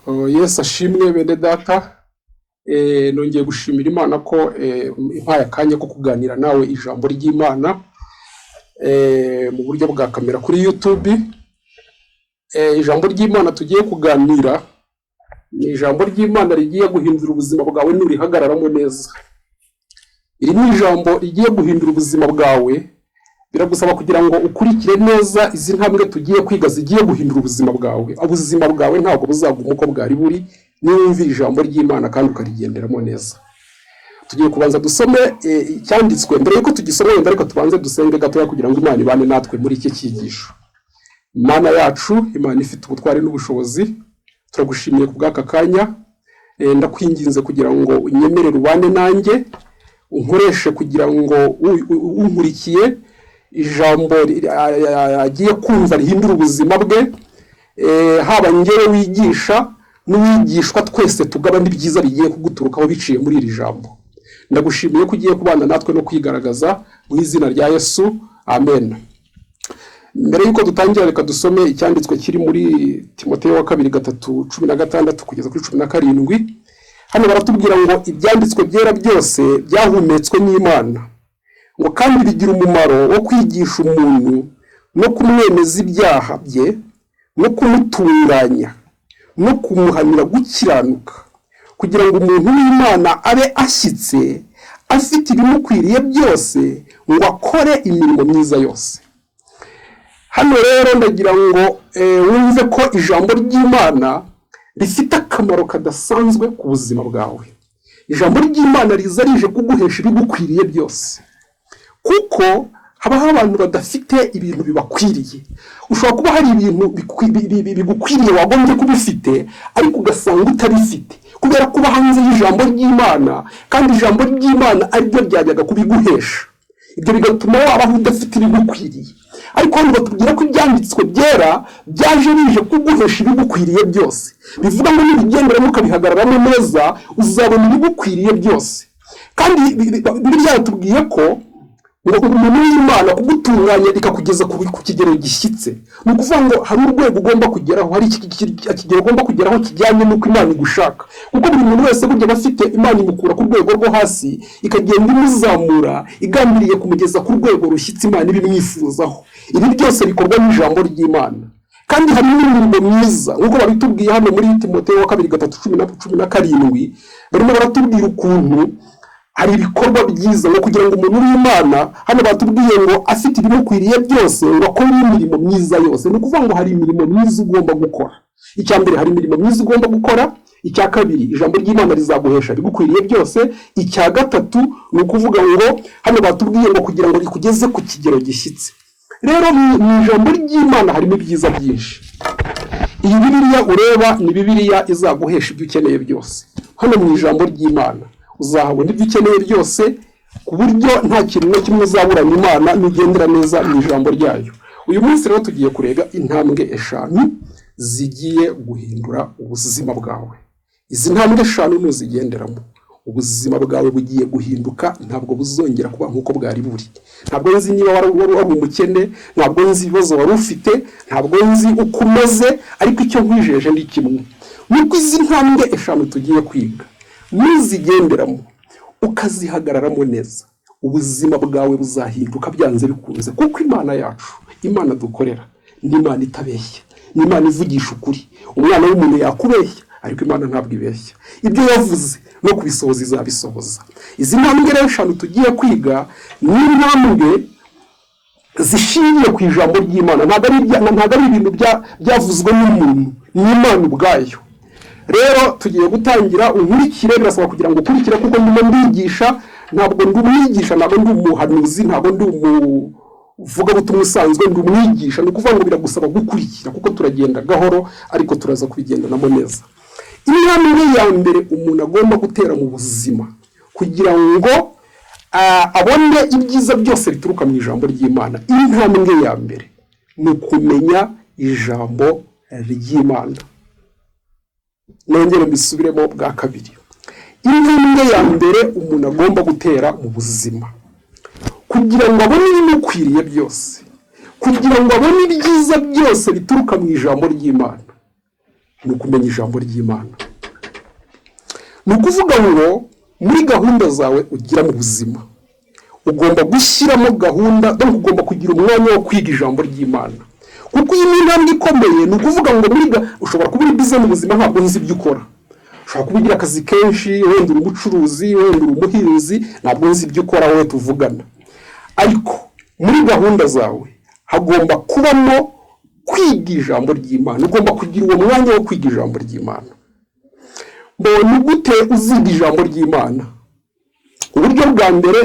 Oh, Yesu ashimwe bene data. Nongeye gushimira Imana ko impaye akanya ko kuganira nawe ijambo ry'Imana mu buryo bwa kamera kuri YouTube. Ijambo ry'Imana tugiye kuganira ni ijambo ry'Imana rigiye guhindura ubuzima bwawe nurihagararamo neza. Iri ni ijambo rigiye guhindura ubuzima bwawe, biragusaba kugira ngo ukurikire neza izi ntambwe tugiye kwiga zigiye guhindura ubuzima bwawe. Ubuzima bwawe ntabwo buzaguma uko bwari buri niwumvira ijambo ry'Imana kandi ukarigenderamo neza. Tugiye kubanza dusome icyanditswe. Mbere yuko tugisoma wenda reka tubanze dusenge gatoya kugira ngo Imana ibane natwe muri iki cyigisho. Imana yacu, Imana ifite ubutwari n'ubushobozi, turagushimiye ku bw'aka kanya. Ndakwinginze kugira ngo unyemerere ubane nanjye, unkoreshe kugira ngo unkurikiye ijambo agiye kumva rihindura ubuzima bwe, haba njyewe wigisha n'uwigishwa, twese tugabane ibyiza bigiye kuguturukaho biciye muri iri jambo. Ndagushimiye ko ugiye kubana natwe no kwigaragaza mu izina rya Yesu, amen. Mbere y'uko dutangira, reka dusome icyanditswe kiri muri Timoteyo wa kabiri 3:16 kugeza kuri 17. Hano baratubwira ngo ibyanditswe byera byose byahumetswe n'Imana, ngo kandi bigira umumaro wo kwigisha umuntu no kumwemeza ibyaha bye no kumutunganya no kumuhanira gukiranuka, kugira ngo umuntu w'Imana abe ashyitse, afite ibimukwiriye byose, ngo akore imirimo myiza yose. Hano rero ndagira ngo wumve ko ijambo ry'Imana rifite akamaro kadasanzwe ku buzima bwawe. Ijambo ry'Imana riza rije kuguhesha ibigukwiriye byose, kuko habaho abantu badafite ibintu bibakwiriye. Ushobora kuba hari ibintu bigukwiriye wagombye kuba ufite, ariko ugasanga utabifite kubera kuba hanze y'ijambo ry'Imana, kandi ijambo ry'Imana ariryo ryajyaga kubiguhesha. Ibyo bigatuma wabaho udafite ibigukwiriye. Ariko hano batubwira ko ibyanditswe byera byaje bije kuguhesha ibigukwiriye byose. Bivuga ngo nubigenderamo ukabihagararamo neza, uzabona ibigukwiriye byose. Kandi Bibiliya yatubwiye ko ngo umuntu w'Imana kugutunganya ikakugeza ku kigero gishyitse. Ni ukuvuga ngo hari urwego ugomba kugeraho, hari ikigero ugomba kugeraho kijyanye n'uko Imana igushaka, kuko buri muntu wese burya aba afite Imana imukura ku rwego rwo hasi, ikagenda imuzamura, igambiriye kumugeza ku rwego rushyitse Imana ibimwifuzaho. Ibi byose bikorwa n'ijambo ry'Imana. Kandi hari n'imirimo myiza, nk'uko babitubwiye hano muri Timoteyo wa kabiri 3:17. Barimo baratubwira ukuntu hari ibikorwa byiza, ngo kugira ngo umuntu w'Imana, hano batubwiye ngo afite ibimukwiriye byose, ngo akore imirimo myiza yose. Ni ukuvuga ngo hari imirimo myiza ugomba gukora. Icya mbere, hari imirimo myiza ugomba gukora. Icya kabiri, ijambo ry'Imana rizaguhesha ibigukwiriye byose. Icya gatatu, ni ukuvuga ngo hano batubwiye ngo kugira ngo rikugeze ku kigero gishyitse. Rero mu ijambo ry'Imana harimo ibyiza byinshi. Iyi Bibiliya ureba ni Bibiliya izaguhesha ibyo ukeneye byose. Hano mu ijambo ry'Imana uzahabona ibyo ukeneye byose, ku buryo nta kintu na kimwe uzaburana Imana nugendera neza mu ijambo ryayo. Uyu munsi rero tugiye kureba intambwe eshanu zigiye guhindura ubuzima bwawe. Izi ntambwe eshanu nuzigenderamo, ubuzima bwawe bugiye guhinduka, ntabwo buzongera kuba nk'uko bwari buri. Ntabwo nzi niba wari umukene, ntabwo nzi ibibazo wari ufite, ntabwo nzi uko umeze, ariko icyo nkwijeje ni kimwe: nuko izi ntambwe eshanu tugiye kwiga, nuzigenderamo ukazihagararamo neza, ubuzima bwawe buzahinduka byanze bikunze, kuko Imana yacu, Imana dukorera, ni Imana itabeshya, ni Imana ivugisha ukuri. Umwana w'umuntu yakubeshya, ariko Imana ntabwo ibeshya. Ibyo yavuze no kubisohoza izabisohoza. Izi ntambwe rero eshanu tugiye kwiga ni intambwe zishingiye ku ijambo ry'Imana. Ntabwo ari ibintu byavuzwe n'umuntu, ni Imana ubwayo. Rero tugiye gutangira, unkurikire. Birasaba kugira ngo ukurikire, kuko ndimo mbigisha. Ntabwo ndi umwigisha, ntabwo ndi umuhanuzi, ntabwo ndi umuvugabutumwa usanzwe, ndi umwigisha. Ni ukuvuga ngo biragusaba gukurikira, kuko turagenda gahoro, ariko turaza kubigendanamo neza. Intambwe ya mbere umuntu agomba gutera mu buzima kugira ngo abone ibyiza byose bituruka mu ijambo ry'Imana, intambwe ya mbere ni ukumenya ijambo ry'Imana. Nongere mbisubiremo bwa kabiri: intambwe ya mbere umuntu agomba gutera mu buzima kugira ngo abone ibimukwiriye byose, kugira ngo abone ibyiza byose bituruka mu ijambo ry'Imana. Ni ukumenya ijambo ry'Imana. Ni ukuvuga ngo muri gahunda zawe ugira mu buzima, ugomba gushyiramo gahunda, donc ugomba kugira umwanya wo kwiga ijambo ry'Imana, kuko iyi ni intambwe ikomeye. Ni ukuvuga ngo ushobora kuba uri busy mu buzima, ntabwo nzi ibyo ukora. Ushobora kuba ugira akazi kenshi, wenda uri umucuruzi, wenda uri umuhinzi, ntabwo nzi ibyo ukora wowe tuvugana. Ariko muri gahunda zawe hagomba kubamo kwiga ijambo ry'Imana. Ugomba kugira uwo mwanya wo kwiga ijambo ry'Imana. Mbona gute uziga ijambo ry'Imana? Uburyo bwa mbere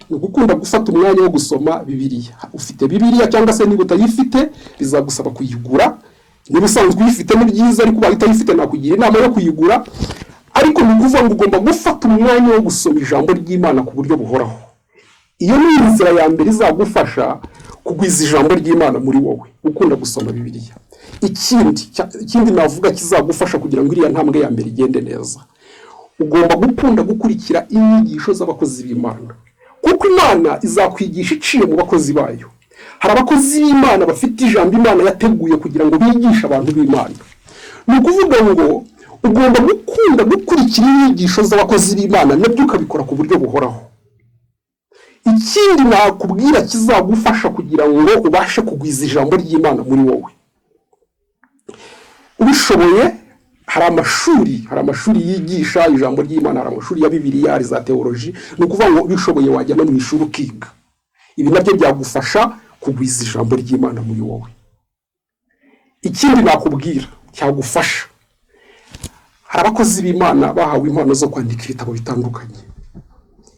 ni ugukunda gufata umwanya wo gusoma Bibiliya. Ufite Bibiliya, cyangwa se niba utayifite bizagusaba kuyigura. Niba usanzwe uyifite ni byiza, ariko ubaye utayifite nakugira inama yo kuyigura. Ariko ni ukuvuga ngo ugomba gufata umwanya wo gusoma ijambo ry'Imana ku buryo buhoraho. Iyo ni inzira ya mbere izagufasha kugwiza ijambo ry'Imana muri wowe, ukunda gusoma Bibiliya. Ikindi navuga kizagufasha kugira ngo iriya ntambwe ya mbere igende neza, ugomba gukunda gukurikira inyigisho z'abakozi b'Imana, kuko Imana izakwigisha iciye mu bakozi bayo. Hari abakozi b'Imana bafite ijambo Imana yateguye kugira ngo bigishe abantu b'Imana. Ni ukuvuga ngo ugomba gukunda gukurikira inyigisho z'abakozi b'Imana, nabyo ukabikora ku buryo buhoraho. Ikindi nakubwira kizagufasha kugira ngo ubashe kugwiza ijambo ry'Imana muri wowe, ubishoboye, hari amashuri yigisha ijambo ry'Imana, hari amashuri ya Bibiliya, hari za théologie. Ni ukuvuga ngo ubishoboye wajya no mu ishuri ukiga. Ibi nabyo byagufasha kugwiza ijambo ry'Imana muri wowe. Ikindi nakubwira cyagufasha, hari abakozi b'Imana bahawe impano zo kwandika ibitabo bitandukanye.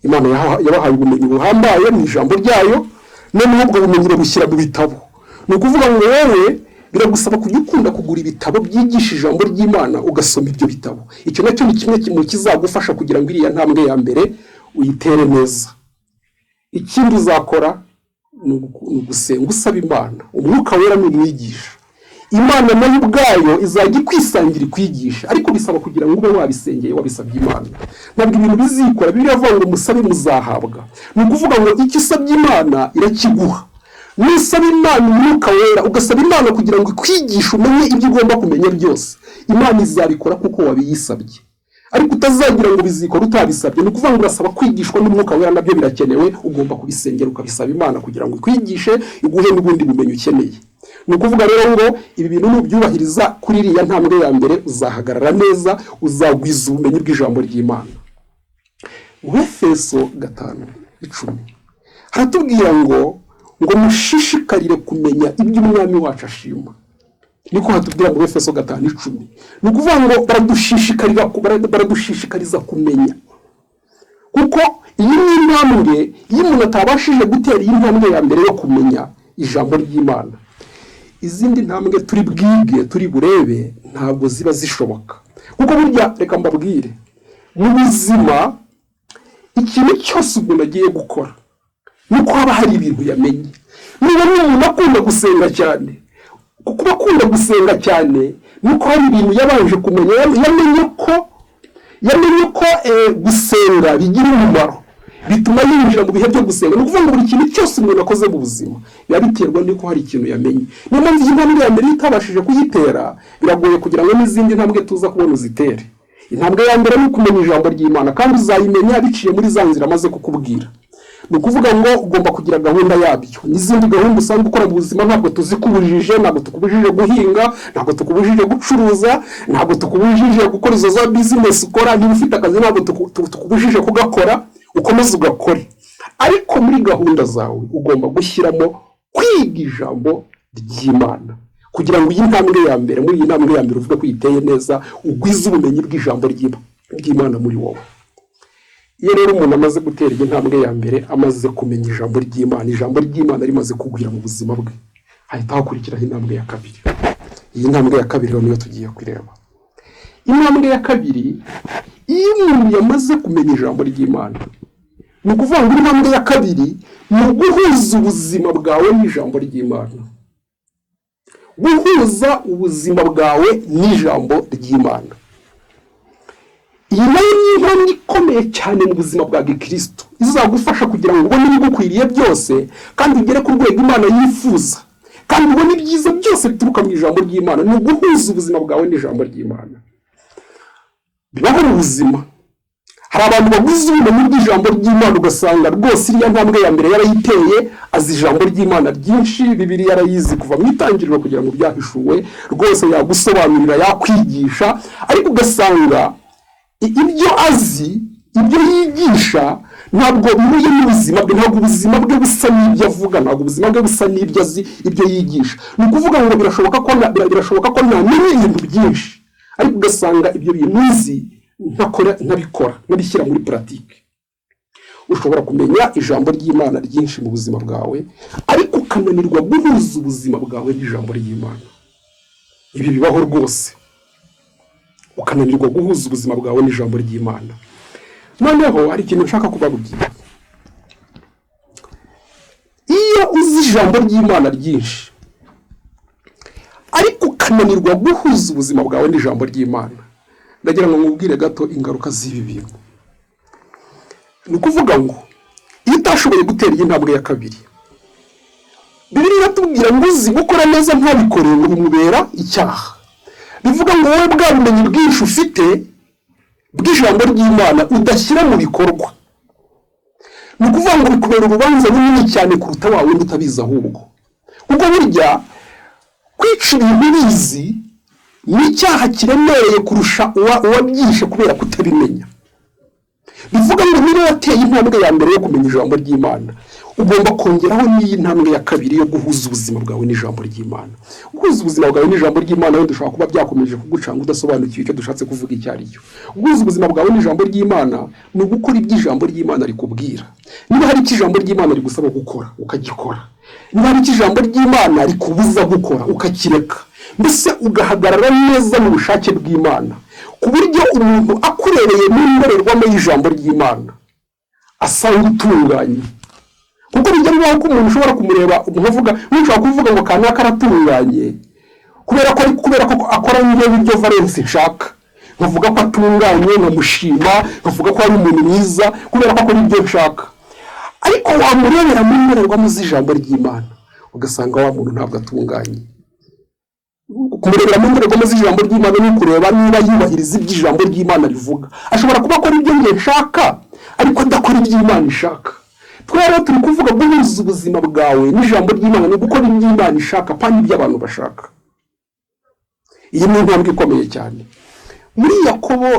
Imana yabahaye ubumenyi buhambaye mu ijambo ryayo, noneho ubwo bumenyi babushyira mu bitabo. Ni ukuvuga ngo wowe biragusaba kujya ukunda kugura ibitabo byigisha ijambo ry'Imana, ugasoma ibyo bitabo. Icyo nacyo ni kimwe mu kizagufasha kugira ngo iriya ntambwe ya mbere uyitere neza. Ikindi uzakora ni ugusenga usaba Imana. Umwuka Wera ni umwigisha. Imana nayo ubwayo izajya ikwisangira ikwigisha, ariko bisaba kugira ngo ube wabisengeye, wabisabye Imana. Ntabwo ibintu bizikora. Bibiliya ivuga ngo musabe muzahabwa. Ni ukuvuga ngo icyo usabye Imana irakiguha. Nusaba Imana Umwuka Wera, ugasaba Imana kugira ngo ikwigishe umenye ibyo ugomba kumenya byose, Imana izabikora kuko wabiyisabye. Ariko utazagira ngo bizikora utabisabye. Ni ukuvuga ngo urasaba kwigishwa n'Umwuka Wera, nabyo birakenewe. Ugomba kubisengera, ukabisaba Imana kugira ngo ikwigishe, iguhe n'ubundi bumenyi ukeneye. Ni ukuvuga rero ngo ibi bintu nubyubahiriza, kuri iriya ntambwe ya mbere uzahagarara neza, uzagwiza ubumenyi bw'ijambo ry'Imana. Mu Efeso 5:10 haratubwira ngo mushishikarire kumenya ibyo Umwami wacu ashima. Niko hatubwira mu Efeso 5:10. Ni ukuvuga ngo baradushishikariza kumenya, kuko iyi ni intambwe. Iyo umuntu atabashije gutera iyi ntambwe ya mbere yo kumenya ijambo ry'Imana, izindi ntambwe turi bwige, turi burebe, ntabwo ziba zishoboka. Kuko burya, reka mbabwire, mu buzima ikintu cyose umuntu agiye gukora nuko haba hari ibintu yamenye. Niba n'umuntu akunda gusenga cyane, kuba akunda gusenga cyane nuko hari ibintu yabanje kumenya. Yamenye ko gusenga bigira umumaro, bituma yinjira mu bihe byo gusenga. Ni ukuvuga ngo buri kintu cyose umuntu akoze mu buzima biba biterwa n'uko hari ikintu yamenye. Niyo mpamvu iyi ntambwe ya mbere iyo utabashije kuyitera, biragoye kugira ngo n'izindi ntambwe tuza kubona uzitere. Intambwe ya mbere ni ukumenya ijambo ry'Imana, kandi uzayimenya biciye muri za nzira amaze kukubwira. Ni ukuvuga ngo ugomba kugira gahunda yabyo n'izindi gahunda usanzwe ukora mu buzima. Ntabwo tuzikubujije, ntabwo tukubujije guhinga, ntabwo tukubujije gucuruza, ntabwo tukubujije gukora izo za business ukora. Niba ufite akazi, ntabwo tukubujije kugakora, ukomeze ugakore. Ariko muri gahunda zawe ugomba gushyiramo kwiga ijambo ry'Imana, kugira ngo iyi ntambwe ya mbere, muri iyi ntambwe ya mbere uvuga ko uyiteye neza, ugwize ubumenyi bw'ijambo ry'Imana muri wowe. Iyo rero umuntu amaze gutera iyi ntambwe ya mbere, amaze kumenya ijambo ry'Imana, ijambo ry'Imana rimaze kugwira mu buzima bwe, hahita hakurikiraho intambwe ya kabiri. Iyi ntambwe ya kabiri rero niyo tugiye kureba. Intambwe ya kabiri, iyo umuntu yamaze kumenya ijambo ry'Imana, ni ukuvuga ngo intambwe ya kabiri ni uguhuza ubuzima bwawe n'ijambo ry'Imana. Guhuza ubuzima bwawe n'ijambo ry'Imana, iyi nayo ni intambwe ikomeye cyane mu buzima bwa gikristo, izagufasha kugira ngo ubone ibigukwiriye byose kandi ugere ku rwego Imana yifuza. Kandi ubone ibyiza byose bituruka mu ijambo ry'Imana. Ni uguhuza ubuzima bwawe n'ijambo ry'Imana. Bibaho mu buzima. Hari abantu baguze ubumenyi bw'ijambo ry'Imana, ugasanga rwose iriya ntambwe ya mbere yarayiteye, azi ijambo ry'Imana ryinshi, Bibiliya yarayizi kuva mu itangiriro kugira ngo byahishuwe, rwose yagusobanurira, yakwigisha, ariko ugasanga ibyo azi, ibyo yigisha ntabwo bihuye n'ubuzima bwe, ntabwo ubuzima bwe busa n'ibyo avuga, ntabwo ubuzima bwe busa n'ibyo azi, ibyo yigisha. Ni ukuvuga ngo birashoboka ko namenya ibintu byinshi, ariko ugasanga ibyo bintu nzi ntakora, ntabikora, ntabishyira muri pratique. Ushobora kumenya ijambo ry'Imana ryinshi mu buzima bwawe, ariko ukananirwa guhuza ubuzima bwawe n'ijambo ry'Imana. Ibi bibaho rwose, ukananirwa guhuza ubuzima bwawe n'ijambo ry'Imana. Noneho hari ikintu nshaka kubabwira. Iyo uzi ijambo ry'Imana ryinshi ariko ukananirwa guhuza ubuzima bwawe n'ijambo ry'Imana, ndagira ngo nkubwire gato ingaruka z'ibi bintu. Ni ukuvuga ngo iyo utashoboye gutera iyi ntambwe ya kabiri, Bibiliya iratubwira ngo uzi gukora neza ntabikore ngo bimubera icyaha. Bivuga ngo wowe bwa bumenyi bwinshi ufite bw'ijambo ry'Imana udashyira mu bikorwa, ni ukuvuga ngo bikubera urubanza runini cyane kuruta wa wundi utabizi ahubwo. Kuko burya kwica ibintu ubizi ni icyaha kiremereye kurusha uwabyishe kubera kutabimenya. Bivuga ngo niba wateye intambwe ya mbere yo kumenya ijambo ry'Imana, ugomba kongeraho n'iyi ntambwe ya kabiri yo guhuza ubuzima bwawe n'ijambo ry'Imana. Guhuza ubuzima bwawe n'ijambo ry'Imana wenda ushobora kuba byakomeje kugucanga udasobanukiwe icyo dushatse kuvuga icyo ari cyo. Guhuza ubuzima bwawe n'ijambo ry'Imana ni ugukora ibyo ijambo ry'Imana rikubwira. Niba hari icyo ijambo ry'Imana rigusaba gukora, ukagikora. Niba hari icyo ijambo ry'Imana rikubuza gukora, ukakireka. Mbese ugahagarara neza mu bushake bw'Imana, ku buryo umuntu akurebeye mu ndorerwamo y'ijambo ry'Imana asanga utunganye. Kuko bijya bibaho ko umuntu ushobora kumureba ukavuga, ushobora kuvuga ngo kanaka aratunganye kubera ko akora njyewe ibyo Valence nshaka, nkavuga ko atunganye, nkamushima, nkavuga ko ari umuntu mwiza kubera ko akora ibyo nshaka. Ariko wamurebera mu ndorerwamo z'ijambo ry'Imana ugasanga wa muntu ntabwo atunganye. Kumurebera mu ndorerwamo z'ijambo ry'Imana ni ukureba niba yubahiriza ibyo ijambo ry'Imana rivuga. Ashobora kuba akora ibyo njye nshaka ariko adakora ibyo Imana ishaka. Twe rero turi kuvuga guhuza ubuzima bwawe n'ijambo ry'Imana ni gukora ibyo Imana ishaka, apana ibyo abantu bashaka. Iyi ni intambwe ikomeye cyane. Muri Yakobo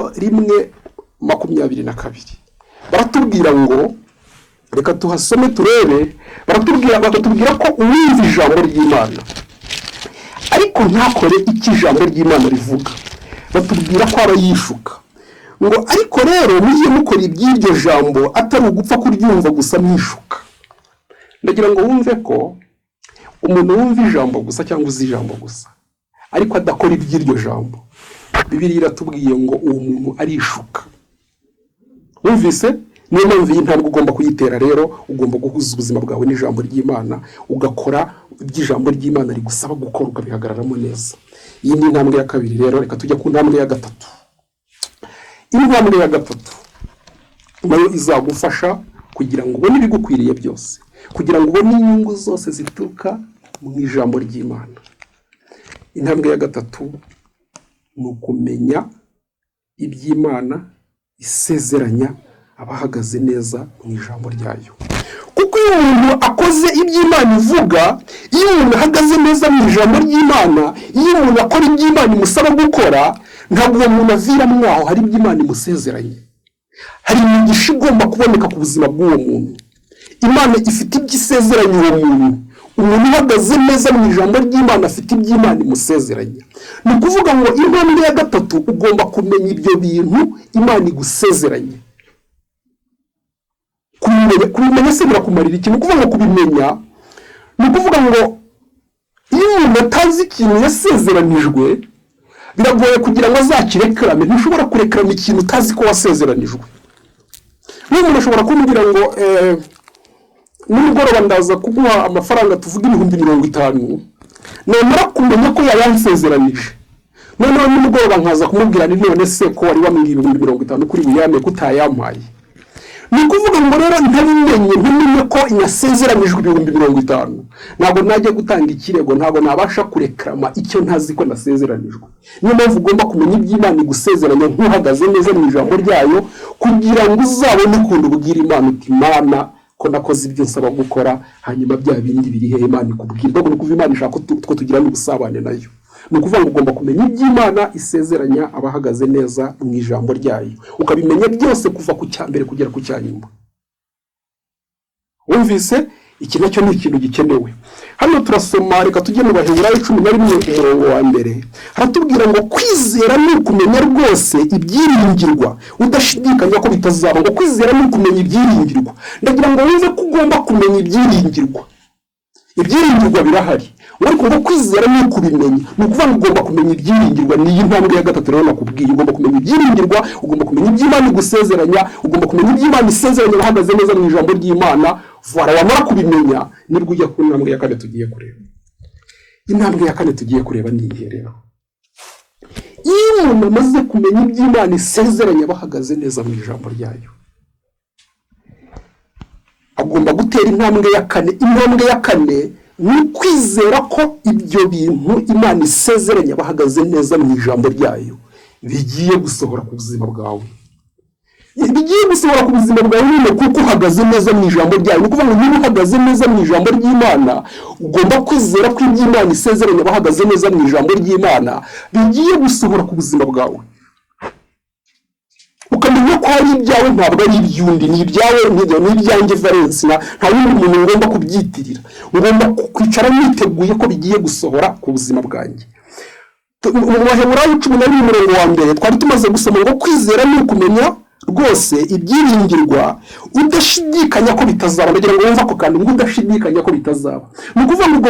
1:22 baratubwira ngo, reka tuhasome turebe, bakatubwira ko uwumva ijambo ry'Imana ariko ntakore icyo ijambo ry'Imana rivuga, batubwira ko aba yishuka. Ngo ariko rero mujye mukora iby'iryo jambo, atari ugupfa kuryumva gusa mwishuka. Ndagira ngo wumve ko umuntu wumva ijambo gusa cyangwa uzi ijambo gusa ariko adakora iby'iryo jambo, Bibiliya iratubwiye ngo uwo muntu arishuka. Wumvise? Niyo mpamvu iyi ntambwe ugomba kuyitera rero, ugomba guhuza ubuzima bwawe n'ijambo ry'Imana, ugakora iby'ijambo ry'Imana rigusaba gukora, ukabihagararamo neza. Iyi ni intambwe ya kabiri. Rero reka tujya ku ntambwe ya gatatu. Intambwe ya gatatu nayo izagufasha kugira ngo ubone ibigukwiriye byose, kugira ngo ubone inyungu zose zituruka mu ijambo ry'Imana. Intambwe ya gatatu ni ukumenya iby'Imana isezeranya abahagaze neza mu ijambo ryayo. Kuko iyo umuntu akoze iby'Imana ivuga, iyo umuntu ahagaze neza mu ijambo ry'Imana, iyo umuntu akora iby'Imana imusaba gukora, ntabwo uwo muntu aviramo aho. Hari iby'Imana imusezeranye, hari imigisha igomba kuboneka ku buzima bw'uwo muntu. Imana ifite ibyo isezeranya uwo muntu. Umuntu uhagaze neza mu ijambo ry'Imana afite iby'Imana imusezeranya. Ni ukuvuga ngo intambwe ya gatatu, ugomba kumenya ibyo bintu Imana igusezeranya. Kubimenya se birakumarira ikintu? Ukuvuga ngo kubimenya ni ukuvuga ngo iyo umuntu atazi ikintu yasezeranijwe, biragoye kugira ngo azakirekarame. Ntushobora kurekarama ikintu utazi ko wasezeranijwe. N'uyu muntu ashobora kumbwira ngo nimugoroba ndaza kuguha amafaranga, tuvuge 50,000, namara kumenya ko yayansezeranije, noneho nimugoroba nkaza kumubwira ni none se ko wari wambwiye 50,000 kuri buyame ko utayampaye? Ni ukuvuga ngo rero ntabimenye, ntumenye ko nasezeranijwe 50,000, ntabwo najya gutanga ikirego, ntabwo nabasha kurekarama icyo ntazi ko nasezeranijwe. Niyo mpamvu ugomba kumenya iby'Imana igusezeranya nk'uhagaze neza mu ijambo ryayo, kugira ngo uzabone ukuntu ubwira Imana uti: "Imana, ko nakoze ibyo nsaba gukora, hanyuma bya bindi biri hehe?" Imana ikubwira. Ni ukuvuga Imana ishaka ko tugirana ubusabane nayo. Ni ukuvuga ngo ugomba kumenya iby'Imana isezeranya abahagaze neza mu ijambo ryayo, ukabimenya byose kuva ku cya mbere kugera ku cya nyuma. Wumvise? Iki nacyo ni ikintu gikenewe. Hano turasoma, reka tujye mu Baheburayo 11 umurongo wa 1. Haratubwira ngo kwizera ni ukumenya rwose ibyiringirwa, udashidikanya ko bitazaba. Ngo kwizera ni ukumenya ibyiringirwa. Ndagira ngo wumve ko ugomba kumenya ibyiringirwa. Ibyiringirwa birahari, ariko ngo kwizera ni ukubimenya. Ni ukuvuga ngo ugomba kumenya ibyiringirwa. Ni iyi ntambwe ya gatatu rero nakubwiye. Ugomba kumenya ibyiringirwa, ugomba kumenya iby'Imana igusezeranya, ugomba kumenya iby'Imana isezeranya bahagaze neza mu ijambo ry'Imana. Voilà, wamara kubimenya nibwo ujya ku ntambwe ya kane tugiye kureba. Intambwe ya kane tugiye kureba ni iyihe rero? Iyo umuntu amaze kumenya iby'Imana isezeranya bahagaze neza mu ijambo ryayo, agomba gutera intambwe ya kane. Intambwe ya kane ni ukwizera ko ibyo bintu Imana isezeranya bahagaze neza mu ijambo ryayo bigiye gusohora ku buzima bwawe, bigiye gusohora ku buzima bwawe nyine, kuko uhagaze neza mu ijambo ryayo. Ni ukuvuga ngo niba uhagaze neza mu ijambo ry'Imana, ugomba kwizera ko iby'Imana isezeranya bahagaze neza mu ijambo ry'Imana bigiye gusohora ku buzima bwawe, ukamenya ko ari ibyawe, ntabwo ari iby'undi. Ni ibyawe, ni ibyanjye Valence, nta wundi muntu ngomba kubyitirira. Ngomba kwicara niteguye ko bigiye gusohora ku buzima bwanjye. Mu Baheburayo 11 umurongo wa 1 twari tumaze gusoma ngo kwizera ni ukumenya rwose ibyiringirwa, udashidikanya ko bitazaba. Ndagira ngo wumve ako kantu ngo udashidikanya ko bitazaba. Ni ukuvuga ngo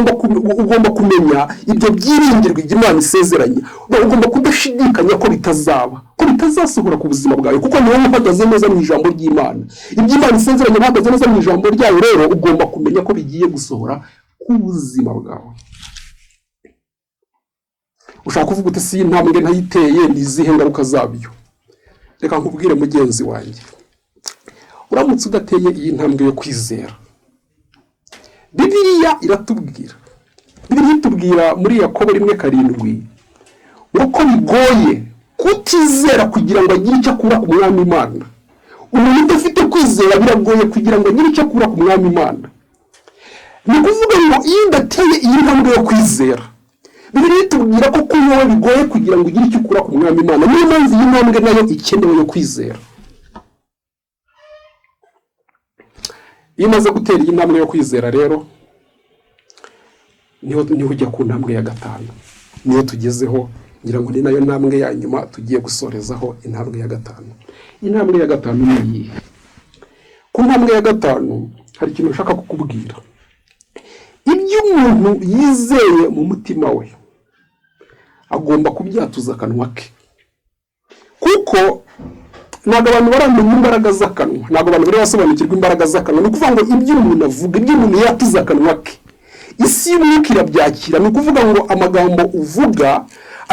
ugomba kumenya ibyo byiringirwa, ibyo Imana isezeranya, ugomba kudashidikanya ko bitazaba, ko bitazasohora ku buzima bwawe, kuko ni wowe uhagaze neza mu ijambo ry'Imana. Ibyo Imana isezeranya uhagaze neza mu ijambo ryayo rero, ugomba kumenya ko bigiye gusohora ku buzima bwawe. Ushaka kuvuga uti: "Si intambwe ntayiteye, ni izihe ngaruka zabyo?" Reka nkubwire, mugenzi wanjye, uramutse udateye iyi ntambwe yo kwizera, Bibiliya iratubwira, Bibiliya itubwira muri Yakobo 1:7 ngo ko bigoye kutizera kugira ngo agire icyo akura ku Mwami Imana. Umuntu udafite kwizera biragoye kugira ngo agire icyo akura ku Mwami Imana. Ni ukuvuga ngo iyo udateye iyi ntambwe yo kwizera, Bibiliya itubwira ko kuri wowe bigoye kugira ngo ugire icyo ukura ku Mwami Imana. Niyo mpamvu iyi ntambwe nayo ikenewe yo kwizera. Iyo umaze gutera iyi ntambwe yo kwizera rero, niho ujya ku ntambwe ya gatanu. Niyo tugezeho, ngira ngo ni nayo ntambwe ya nyuma tugiye gusorezaho. Intambwe ya gatanu, intambwe ya gatanu ni iyihe? Ku ntambwe ya gatanu hari ikintu nshaka kukubwira. Ibyo umuntu yizeye mu mutima we agomba kubyatuza akanwa ke, kuko ntabwo abantu baramenya imbaraga z'akanwa, ntabwo abantu bari basobanukirwa imbaraga z'akanwa. Ni ukuvuga ngo ibyo umuntu avuga, ibyo umuntu yatuza akanwa ke, isi y'umwuka irabyakira. Ni ukuvuga ngo amagambo uvuga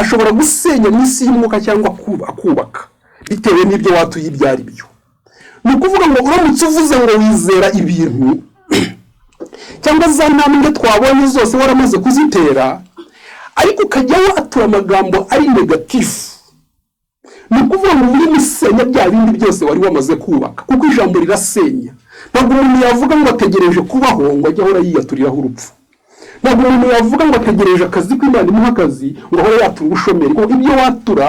ashobora gusenya mu isi y'umwuka cyangwa akubaka, bitewe n'ibyo watuye ibyo ari byo. Ni ukuvuga ngo uramutse uvuze ngo wizera ibintu, cyangwa za ntambwe twabonye zose waramaze kuzitera, ariko ukajya watura amagambo ari négatif, ni ukuvuga ngo urimo usenya bya bindi byose wari wamaze kubaka, kuko ijambo rirasenya. Ntabwo umuntu yavuga ngo ategereje kubaho ngo ajye ahora yiyaturiraho urupfu. Ntabwo umuntu yavuga ngo ategereje akazi, ko Imana imuha akazi, ngo ahore yatura ubushomeri, kuko ibyo watura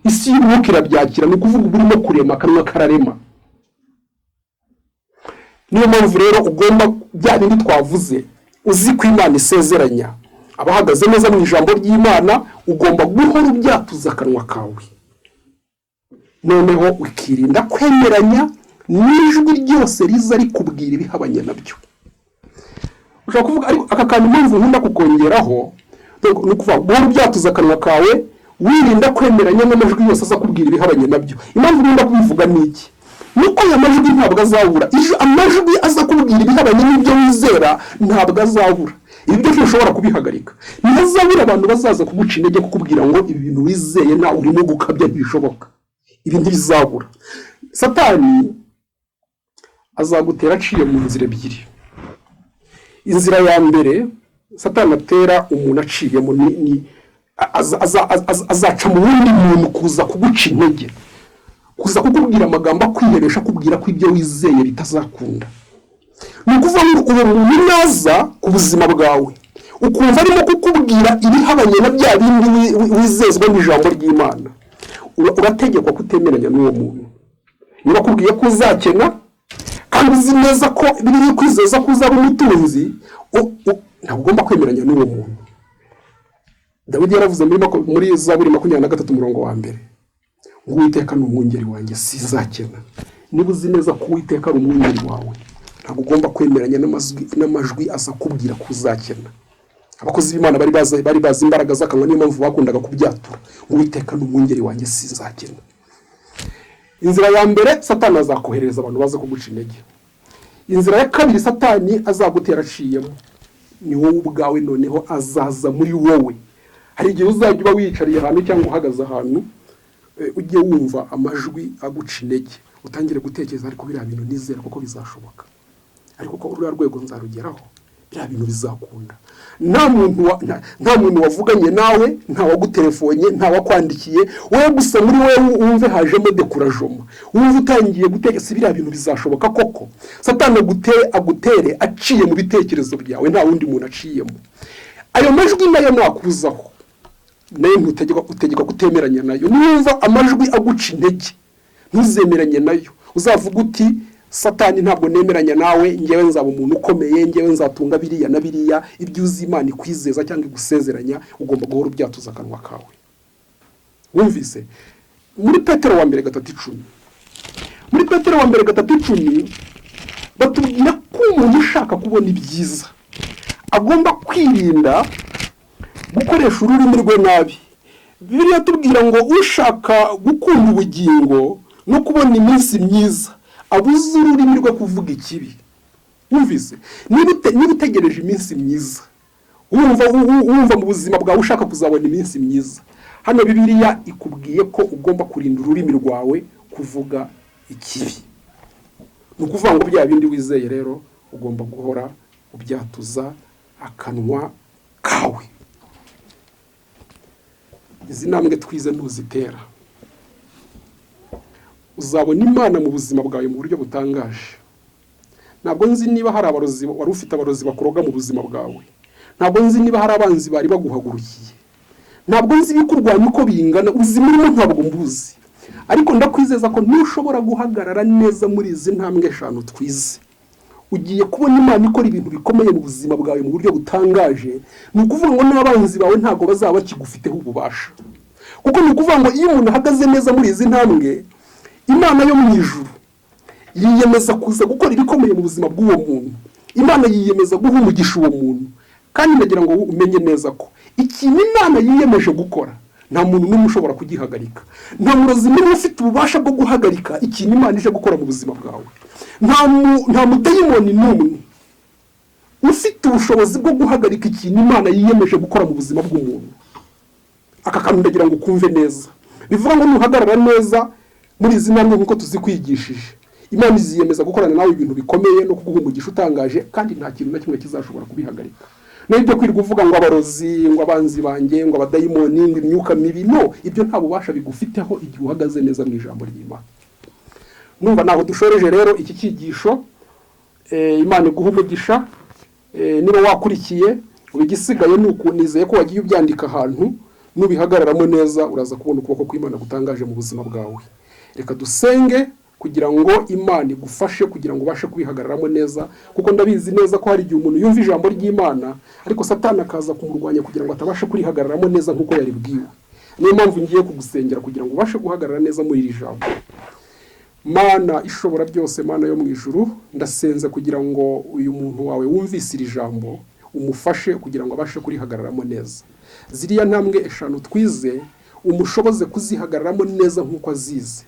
isi y'umwuka irabyakira. Ni ukuvuga uba urimo kurema, akanwa kararema. Niyo mpamvu rero ugomba bya bindi twavuze, uzi ko Imana isezeranya abahagaze neza mu ijambo ry'Imana, ugomba guhora ubyatuza akanwa kawe, noneho ukirinda kwemeranya n'ijwi ryose riza rikubwira ibihabanye nabyo. Ushobora kuvuga, ariko aka kantu impamvu nkunda kukongeraho ni ukuvuga guhora ubyatuza akanwa kawe, wirinda kwemeranya n'amajwi yose aza kubwira ibihabanye nabyo. Impamvu nkunda kubivuga ni iki? Nuko aya majwi ntabwo azabura. Amajwi aza kubwira ibihabanye n'ibyo wizera ntabwo azabura. Ibi byo ntushobora kubihagarika. Ntihazabura abantu bazaza kuguca intege, kukubwira ngo ibi bintu wizeye nawe urimo gukabya, ntibishoboka. Ibi ntibizabura. Satani Azagutera aciye mu nzira ebyiri. Inzira ya mbere Satani atera umuntu aciyemo ni azaca mu wundi muntu kuza kuguca intege, kuza kukubwira amagambo akwihebesha, akubwira ko ibyo wizeye bitazakunda. Ni ukuvuga ngo uwo muntu naza ku buzima bwawe, ukumva arimo kukubwira ibihabanye na bya bindi wizezwa n'ijambo ry'Imana, urategekwa kutemeranya n'uwo muntu. Niba akubwiye ko uzakena kandi uzi neza ko biri kwizeza ko uzaba umutunzi, ntabwo ugomba kwemeranya n'uwo muntu. Dawidi yaravuze muri Zaburi 23 umurongo wa mbere ngo: "Uwiteka ni umwungeri wanjye, sinzakena." Niba uzi neza ko Uwiteka ari umwungeri wawe, ntabwo ugomba kwemeranya n'amajwi aza kubwira ko uzakena. Abakozi b'Imana bari bazi imbaraga z'akanwa, niyo mpamvu bakundaga kubyatura: "Uwiteka ni umwungeri wanjye, sinzakena." Inzira ya mbere, Satani azakoherereza abantu baza kuguca intege. Inzira ya kabiri Satani azagutera aciyemo ni wowe ubwawe. Noneho azaza muri wowe. Hari igihe uzajya uba wiyicariye ahantu cyangwa uhagaze ahantu, ujye wumva amajwi aguca intege, utangire gutekereza: "Ariko biriya bintu nizera kuko bizashoboka? Ariko ko ruriya rwego nzarugeraho? Biriya bintu bizakunda?" Nta muntu wavuganye nawe, nta wagutelefonnye, nta wakwandikiye. Wowe gusa muri wowe wumve hajemo découragement, wumve utangiye gutekereza: "Biriya bintu bizashoboka koko?" Satani agutere aciye mu bitekerezo byawe, nta wundi muntu aciyemo. Ayo majwi nayo nakuzaho, nayo ntutegekwa, utegekwa kutemeranya nayo. Niwumva amajwi aguca intege, ntuzemeranye nayo. Uzavuga uti: "Satani, ntabwo nemeranya nawe. Ngewe nzaba umuntu ukomeye, ngewe nzatunga biriya na biriya." Ibyo uzi Imana ikwizeza cyangwa igusezeranya, ugomba guhora ubyatuza akanwa kawe. Wumvise muri Petero wa mbere 3:10, muri Petero wa mbere 3:10 batubwira ko umuntu ushaka kubona ibyiza agomba kwirinda gukoresha ururimi rwe nabi. Bibiliya tubwira ngo ushaka gukunda ubugingo no kubona iminsi myiza abuze ururimi rwe kuvuga ikibi. Wumvise, niba utegereje iminsi myiza, wumva mu buzima bwawe ushaka kuzabona iminsi myiza, hano Bibiliya ikubwiye ko ugomba kurinda ururimi rwawe kuvuga ikibi. Ni ukuvuga ngo bya bindi wizeye rero ugomba guhora ubyatuza akanwa kawe. Izi ntambwe twize ntuzitera, uzabona Imana mu buzima bwawe mu buryo butangaje. Ntabwo nzi niba hari abarozi wari ufite, abarozi bakuroga mu buzima bwawe. Ntabwo nzi niba hari abanzi bari baguhagurukiye. Ntabwo nzi ibikurwanya uko bingana. Ubuzima urimo ntabwo mbuzi, ariko ndakwizeza ko ntushobora guhagarara neza muri izi ntambwe eshanu twize, ugiye kubona Imana ikora ibintu bikomeye mu buzima bwawe mu buryo butangaje. Ni ukuvuga ngo n'abanzi bawe ntabwo bazaba bakigufiteho ububasha, kuko ni ukuvuga ngo iyo umuntu ahagaze neza muri izi ntambwe, Imana yo mu ijuru yiyemeza kuza gukora ibikomeye mu buzima bw'uwo muntu. Imana yiyemeza guha umugisha uwo muntu. Kandi ndagira ngo umenye neza ko ikintu Imana yiyemeje gukora nta muntu n'umwe ushobora kugihagarika. Nta murozi n'umwe ufite ububasha bwo guhagarika ikintu Imana ije gukora mu buzima bwawe. Nta mudayimoni n'umwe ufite ubushobozi bwo guhagarika ikintu Imana yiyemeje gukora mu buzima bw'umuntu. Aka kantu ndagira ngo ukumve neza. Bivuga ngo nuhagarara neza muri izi ntambwe nk'uko tuzikwigishije, Imana iziyemeza gukorana nawe ibintu bikomeye no kuguha umugisha utangaje, kandi nta kintu na kimwe kizashobora kubihagarika. N'ibyo kwirirwa uvuga ngo abarozi, ngo abanzi banjye, ngo abadayimoni, ngo imyuka mibi, no ibyo nta bubasha bigufiteho igihe uhagaze neza mu ijambo ry'Imana. Numva ntaho dushoreje rero iki cyigisho. Imana iguha umugisha. Niba wakurikiye, ubu igisigaye ni uku: nizeye ko wagiye ubyandika ahantu. Nubihagararamo neza, uraza kubona ukuboko kw'Imana gutangaje mu buzima bwawe. Reka dusenge kugira ngo Imana igufashe kugira ngo ubashe kubihagararamo neza, kuko ndabizi neza ko hari igihe umuntu yumva ijambo ry'Imana, ariko Satani akaza kumurwanya kugira ngo atabasha kurihagararamo neza nk'uko yaribwiwe. Niyo mpamvu ngiye kugusengera kugira ngo ubashe guhagarara neza muri iri jambo. Mana ishobora byose, Mana yo mu ijuru, ndasenze kugira ngo uyu muntu wawe wumvise iri jambo umufashe kugira ngo abashe kurihagararamo neza. Ziriya ntambwe eshanu twize, umushoboze kuzihagararamo neza nk'uko azize.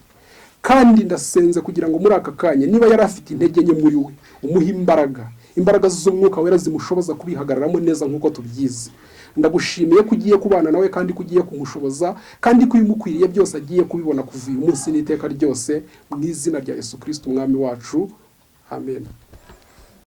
Kandi ndasenze kugira ngo muri aka kanya, niba yari afite intege nke muri we, umuhe imbaraga, imbaraga z'Umwuka Wera zimushoboza kubihagararamo neza nk'uko tubyize. Ndagushimiye ko ugiye kubana nawe, kandi ko ugiye kumushoboza, kandi ko ibimukwiriye byose agiye kubibona kuva uyu munsi n'iteka ryose, mu izina rya Yesu Kirisiti Umwami wacu. Amen.